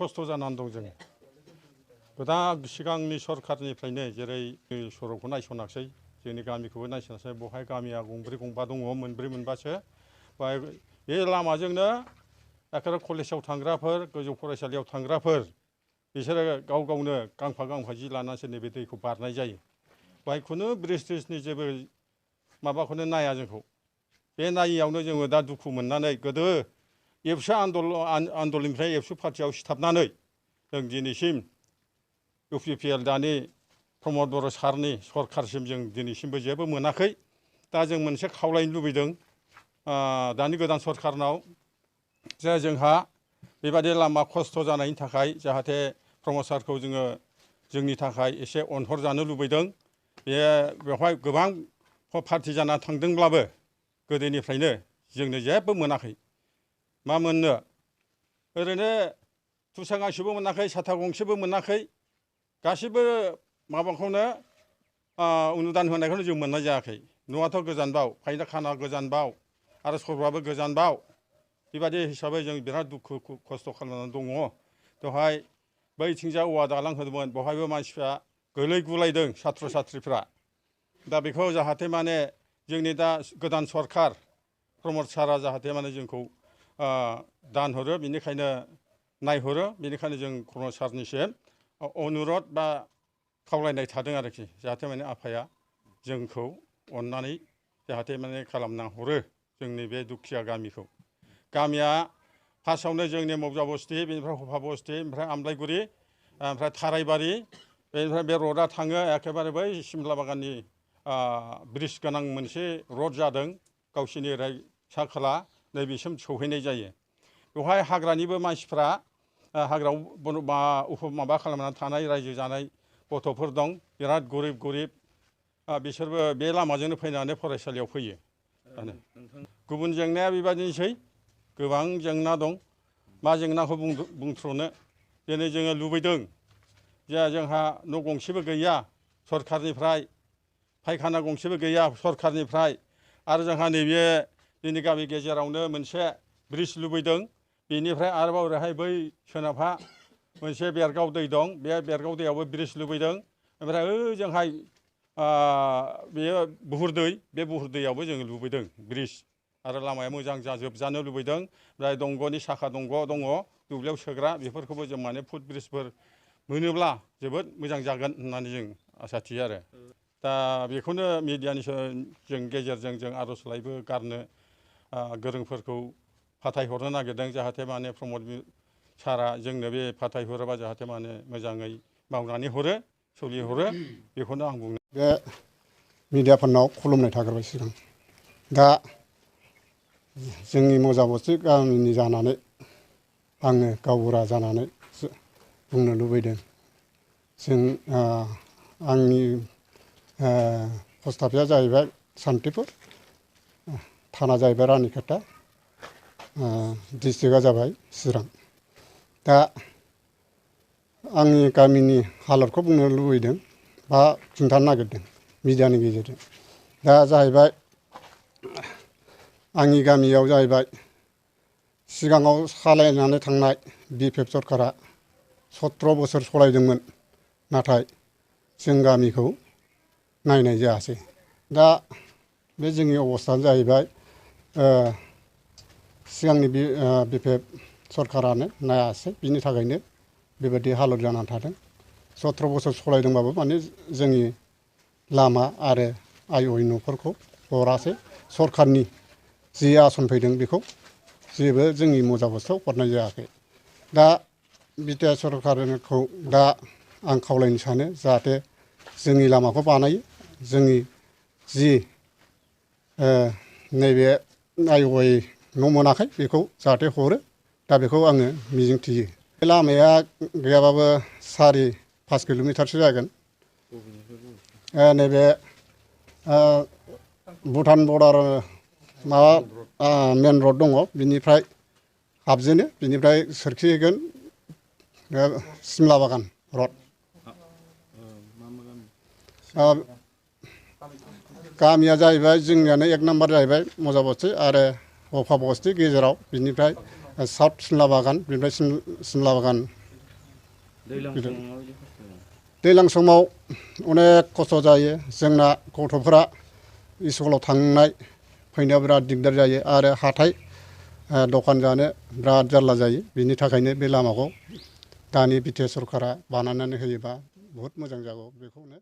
खस्थ' जानानै दं जों गोदान सिगांनि सरखारनिफ्रायनो जेरै सरकखौ नायसनाखसै जोंनि गामिखौबो नायसनासै बहाय गामिया गंब्रै गंबा दङ मोनब्रै मोनबासो बाय बे लामाजोंनो एखेबारे कलेजाव थांग्राफोर गोजौ फरायसालियाव थांग्राफोर बिसोरो गाव गावनो गांफा गांफा जि लानानैसो नैबे दैखौ बारनाय जायो बाहाय खुनु ब्रिज ट्रिजनि जेबो माबाखौनो नाया जोंखौ बे नायियावनो जोङो दा दुखु मोननानै गोदो एबसु आन्दलनिफ्राय एबसु पार्टियाव सिथाबनानै जों दिनैसिम UPPL दानि प्रमद बर' सारनि सरखारसिम जों दिनैसिमबो जेबो मोनाखै दा जों मोनसे खावलायनो लुबैदों दानि गोदान सरखारनाव जे जोंहा बेबादि लामा खस्थ' जानायनि थाखाय जाहाथे प्रमद सारखौ जोङो जोंनि थाखाय एसे अनहर जानो लुबैदों बेवहाय गोबां पार्टि जाना थांदोंब्लाबो गोदोनिफ्रायनो जोंनो जेबो मोनाखै मा मोननो ओरैनो तुसा गांसेबो मोनाखै साथा गंसेबो मोनाखै गासिबो माबाखौनो अनुदान होनायखौनो जों मोननाय जायाखै न'आथ' गोजानबाव फायना खाना गोजानबाव आरो सरबाबो गोजानबाव बेबादि हिसाबै जों बिराद दुखु खस्थ' खालामनानै दङ दहाय बैथिंजा औवा दालां होदोंमोन बहायबो मानसिफ्रा गोलै गुलायदों साथ्र साथ्रिफ्रा दा बेखौ जाहाथे माने जोंनि दा गोदान सरखार प्रमद सारा जाहाथे माने जोंखौ दान हरो बेनिखायनो नायहरो बेनिखायनो जों प्रमद सारनिसिम अनुरद बा खावलायनाय थादों आरोखि जाहाथे माने आफाया जोंखौ अननानै जाहाथे माने खालामना हरो जोंनि बे दुखिया गामिखौ गामिया फार्स्टआवनो जोंनि मौजा बस्ति बेनिफ्राय हफा बस्ति ओमफ्राय आमलायगुरि ओमफ्राय थारायबारि बेनिफ्राय बे रडआ थाङो एखेबारे बै सिमला बागाननि ब्रिज गोनां मोनसे रड जादों गावसिनि ओरै सा खोला नैबेसिम सौहैनाय जायो बेवहाय हाग्रानिबो मानसिफ्रा हाग्रायाव माबा खालामनानै थानाय रायजो जानाय गथ'फोर दं बिराद गरिब बिसोरबो बे लामाजोंनो फैनानै फरायसालियाव फैयो गुबुन जेंनाया बेबादिनोसै गोबां जेंना दं मा जेंनाखौ बुंथ्र'नो दिनै जोङो लुबैदों जे जोंहा न' गंसेबो गैया सरखारनिफ्राय फायखाना गंसेबो गैया सरखारनिफ्राय आरो जोंहा नैबे जोंनि गामि गेजेरावनो मोनसे ब्रिज लुबैदों बेनिफ्राय आरोबाव ओरैहाय बै सोनाबहा मोनसे बेरगाव दै दं बे बेरगाव दैयावबो ब्रिज लुबैदों ओमफ्राय ओजोंहाय बेयो बुहुर दै बे बुहुर दैयावबो जोङो लुबैदों ब्रिज आरो लामाया मोजां जाजोबजानो लुबैदों ओमफ्राय दंग'नि साखा दंग' दङ दुब्लियाव सोग्रा बेफोरखौबो जों माने फुट ब्रिजफोर मोनोब्ला जोबोद मोजां जागोन होननानै जों आसा थियो आरो दा बेखौनो मिडियानि जों गेजेरजों जों आर'जलाइबो गारनो गोरोंफोरखौ फाथायहरनो नागिरदों जाहाथे माने प्रमद सारा जोंनो बे फाथायहरोबा जाहाथे माने मोजाङै मावनानै हरो सोलिहरो बेखौनो आं बुङो बे मिडियाफोरनाव खुलुमनाय थाग्रोबाय सिगां दा जोंनि मौजा बस्ति गामिनि जानानै आङो गावबुरा जानानै बुंनो लुबैदों जों आंनि फस्थाफिया जाहैबाय सान्तिपुर थाना जाहैबाय रानिखाता डिस्ट्रिक्टआ जाबाय चिरां दा आंनि गामिनि हालोदखौ बुंनो लुबैदों बा खिन्थानो नागिरदों मिडियानि गेजेरजों दा जाहैबाय आंनि गामियाव जाहैबाय सिगाङाव सालायनानै थांनाय BPF सरकारा 17 बोसोर सलायदोंमोन नाथाय जों गामिखौ नायनाय जायासै दा बे जोंनि अबस्थायानो जाहैबाय सिगांनि BPF सरकारानो नायासै बिनि थाखायनो बेबायदि हालोद जानानै थादों 17 बोसोर सलायदोंबाबो माने जोंनि लामा आरो आय न'फोरखौ हरासै सरखारनि जि आसन फैदों बेखौ जेबो जोंनि मौजा बस्तियाव हरनाय जायाखै दा बिटिआर सरकारखौ दा आं खावलायनो सानो जाहाथे जोंनि लामाखौ बानायो जोंनि जि नैबे आय न' मोनाखै बेखौ जाहाथे हरो दा बेखौ आङो मिजिंथियो बे लामाया गैयाबाबो 4-5 किल'मिटारसो जागोन नैबे भुटान बर्डार माबा मेन रड दङ बिनिफ्राय हाबजेनो बिनिफ्राय सोरखिहैगोन सिमला बागान रड गामिया जाहैबाय जोंनियानो 1 नाम्बार जाहैबाय मौजा बस्ति आरो हफा बस्ति गेजेराव बिनिफ्राय साउथ सिमला बागान बिनिफ्राय सिमला बागान दैज्लां समाव अनेक खस्थ' जायो जोंना गथ'फोरा स्कुलाव थांनाय फैनायाव बिराद दिगदार जायो आरो हाथाय दखान जानो बिराद जारला जायो बिनि थाखायनो बे लामाखौ दानि बि टि आर सरकारा बानायनानै होयोबा बहुद मोजां जागौ बेखौनो